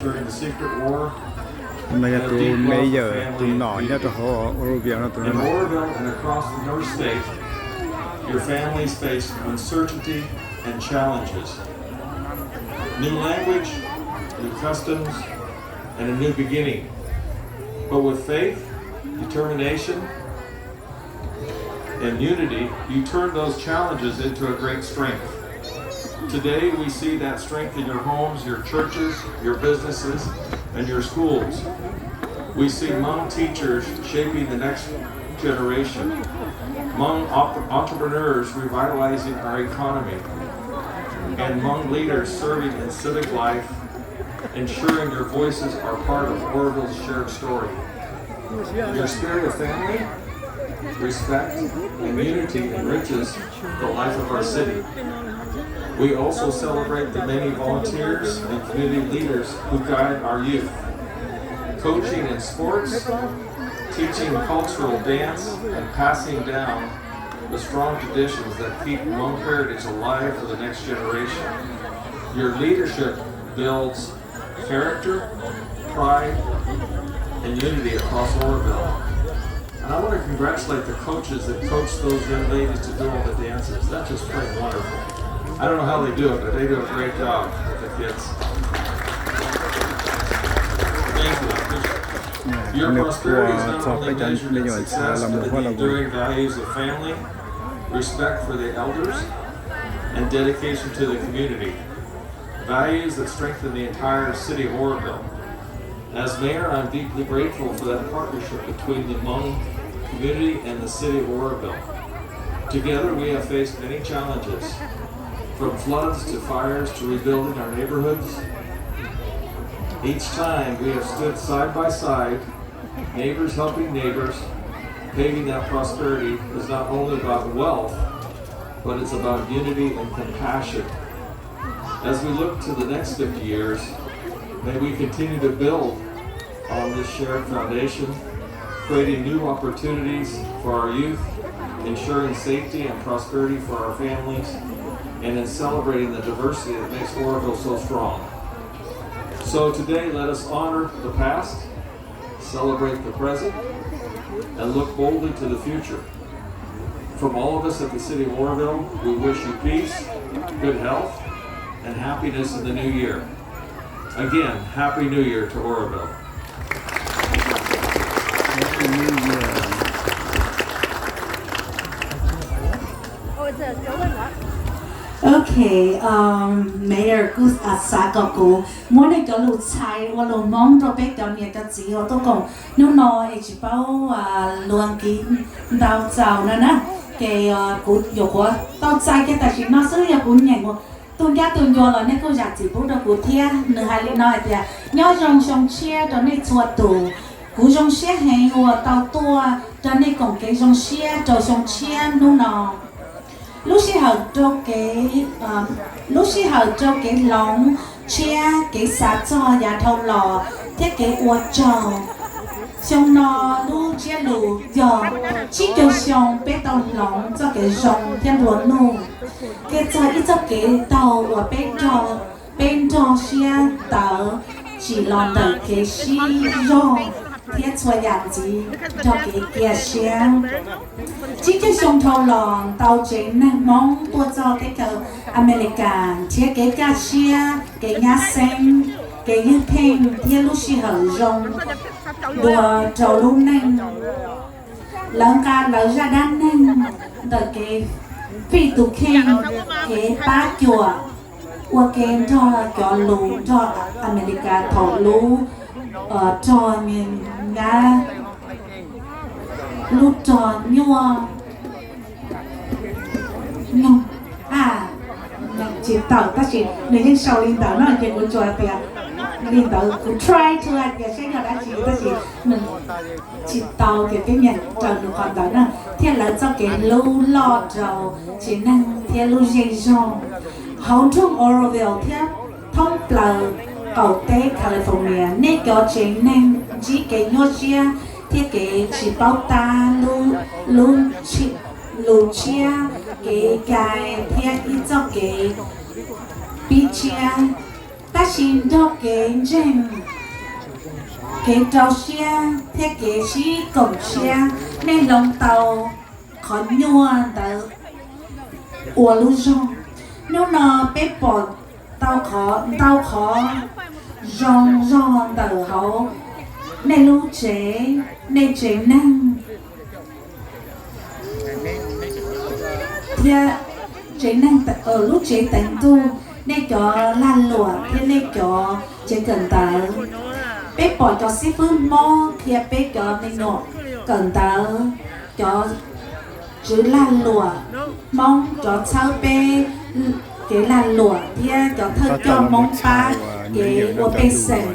during the Secret War, no yog tus mayor, tus nom nyob rau hauv Oroville no tus no. In Oroville and across the North State, your families face uncertainty and challenges. New language, new customs, and a new beginning. But with faith, determination, and unity, you turn those challenges into a great strength. Today, we see that strength in your homes, your churches, your businesses, and your schools. We see Hmong teachers shaping the next generation, Hmong op- entrepreneurs revitalizing our economy, and Hmong leaders serving in civic life, ensuring your voices are part of Oroville's shared story. Your spirit of family, respect, and unity enriches the life of our city. We also celebrate the many volunteers and community leaders who guide our youth, coaching in sports, teaching cultural dance, and passing down the strong traditions that keep Hmong heritage alive for the next generation. Your leadership builds character, pride, and unity across Oroville. And I want to congratulate the coaches that coach those young ladies to do all the dances. That's just plain wonderful. I don't know how they do it, but they do a great job with the kids. Thank you. Your prosperity is not only measured in success, but in the enduring values of family, respect for the elders, and dedication to the community. Values that strengthen the entire city of Oroville. As mayor, I'm deeply grateful for that partnership between the Hmong community and the city of Oroville. Together, we have faced many challenges, from floods to fires to rebuilding our neighborhoods. Each time, we have stood side by side, neighbors helping neighbors. Paving that prosperity is not only about wealth, but it's about unity and compassion. As we look to the next fifty years, may we continue to build on this shared foundation, creating new opportunities for our youth, ensuring safety and prosperity for our families, and in celebrating the diversity that makes Oroville so strong. So today, let us honor the past, celebrate the present, and look boldly to the future. From all of us at the City of Oroville, we wish you peace, good health, and happiness in the new year. Again, Happy New Year to Oroville. Ok, Mayor kuj xav kom kuv muab nej cov lus txhais ua lus Hmoob rau peb cov niam cov txiv uas tuaj koom hnub no es tsis paub luag nkiv ntau txaus no na. Ces kuv nyuam qhuav tau txais kiag tam sim no xwb, yog kuv nyeem tus ncaj tus ncua los nej kuj zam txim pub rau kuv thiab. Nws hais li no hais tias, nyob zoo xyoo tshiab rau nej txhua tus. Kuv zoo siab heev uas tau tuaj nrog nej koom kev zoo siab rau xyoo tshiab hnub no. Lub sij hawm rau kev, lub sij hawm rau kev hloov tshiab, kev xav txog yav dhau los thiab kev ua tsaug. Xyoo no lub ntsiab lus yog tsib caug xyoo peb tau hloov txoj kev zoo thiab nplua nuj. Thiab txog ib txoj kev taug uas peb nrog, peb nrog siab tawv tsim los ntawm kev sib zog thiab txhua yam ntxiv nrog kev cia siab. Tsib caug xyoo dhau los ntau tsev neeg Hmoob tuaj txog teb chaws Amelikas nrhiav kev kaj siab, kev nyab xeeb, kev ywj pheej thiab lub sij hawm zoo dua rau lub neej. Lawv nqa lawv zaj dab neeg ntawm kev fij tus kheej, kev pab cuam, ua ke nrog cov lus nrog Amelikas thaum lub rog nyab, lub rog nyuaj, nyuaj, tsis tawm tab sis nws yeej sau li ntawd no ces kuv tsuas tias li ntawd, kuv try to hais tias saib yog dab tsi tab sis nws tsis tau ces peb nyeem raws nws qhov ntawd na. Thiab lawv txoj kev hlub loj rau tsev neeg thiab lub zej zog. Hauv nroog Oroville thiab thoob plaws qaum teb California, nej cov tsev neeg ntsib kev nyuaj siab thiab kev tsis paub tab lub, lub lus tshiab, kev cai thiab ib txoj kev pib tshiab. Tab sis nrog kev ntseeg, kev rau siab thiab kev sib koom siab, nej hloov tau qhov nyuaj ntawd ua lub zog. Hnub no peb pom tau qhov ntau qhov zoo zog ntawm hauv nej lub tsev, nej tsev neeg thiab tsev neeg, lub tsev teev ntuj, nej cov lag luam thiab nej cov tsev kawm ntawv. Peb pom cov xib fwb Hmoob qhia peb cov me nyuam kawm ntawv, cov tswv lag luam Hmoob cov txhawb peb kev lag luam thiab cov thawj coj Hmoob pab kev ua pej xeem.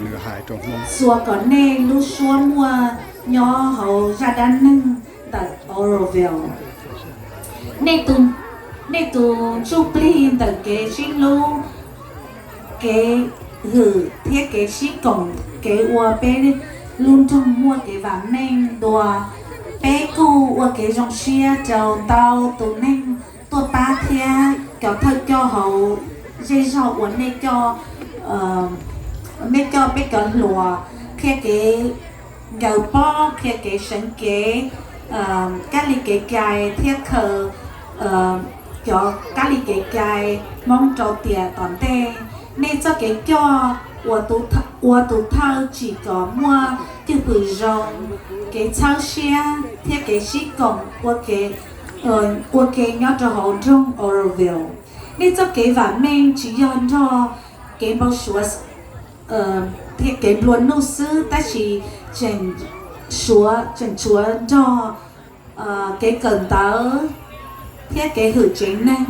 Xyuas kom nej lub suab muaj nyob hauv zaj dab neeg ntawm Oroville. Nej tus ntsuj plig ntawm kev sib hlub, kev hwm thiab kev sib koom, kev ua peb lub nroog muaj kev vam meej dua. Peb kuj ua kev zoo siab rau ntau tus neeg tuaj pab thiab cov thawj coj hauv zej zog uas nej coj, nej coj peb cov hluas qhia kev nkaws pob, qhia kev seev kev, kab li kev cai thiab khaws cov kab li kev cai Hmoob rau tiam tom ntej. Nej txoj kev coj ua tus thawj tsim kom muaj cwj pwm zoo, kev txhawb siab thiab kev sib koom ua ke nyob rau hauv nroog Oroville. Nej txoj kev vam meej tsis yog nrog kev npau suav thiab kev nplua nuj xwb, tab sis tseem tshuav nrog kev kawm ntawv thiab kev hwm tsev neeg.